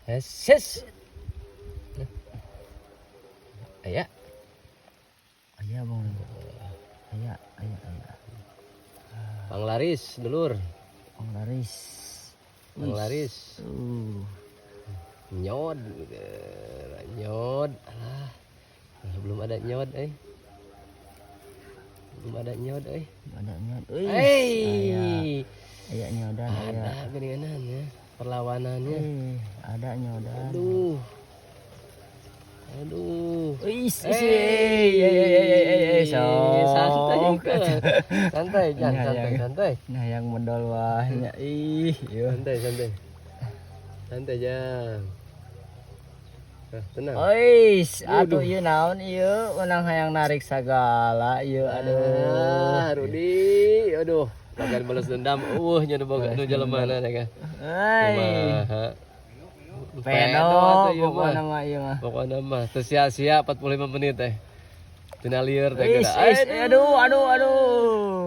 Ses. Aya. Aya, Bang. Aya, aya, aya. Panglaris, dulur. Panglaris. Panglaris. Nyod gitu. Nyod. Alah. Belum ada nyod eh. Belum ada nyod eh. Ada nyod. Wih. Hey. Aya. Aya nyodan aya. Ada geuningan ya perlawanannya. Eh, ada nyodan. Aduh. Aduh. Wih, Eh, eh, sok. Santai, santai, jangan Nah, santai, santai. Nah, yang modal wah nya ih, ieu. Santai, santai. Santai, jang. Nah, tenang. Ois, atuh ieu naon ieu, menang hayang narik sagala ieu, aduh. Ah, Rudi, aduh. Bagian balas dendam, nya nu boga nu jelemana teh kan. Hai. Kumaha. Pedo atuh ieu mah. Pokokna mah ieu mah. Pokokna mah teu sia-sia 45 menit teh. Tina lieur teh Is, geura. is, aduh, aduh, aduh.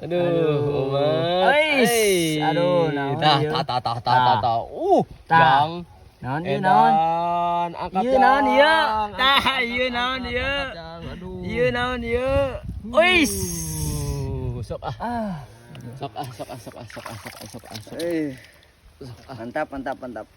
Aduh, umat. Ois, Ei. aduh, naon Tah, ieu? tah, tah, tah, tah, tah, tah. Tah. Jang. Naon ieu, naon? Edan, angkat Ieu naon ieu? jang. Tah, Angkat, ieu angkat, naon angkat, ieu? angkat, jang. Aduh. Ieu naon ieu? Ois. Sok ah, Ah. sok ah, sok ah, sok ah, sok ah, sok ah, sok ah, sok. Eh, Sok ah. mantap, mantap, mantap.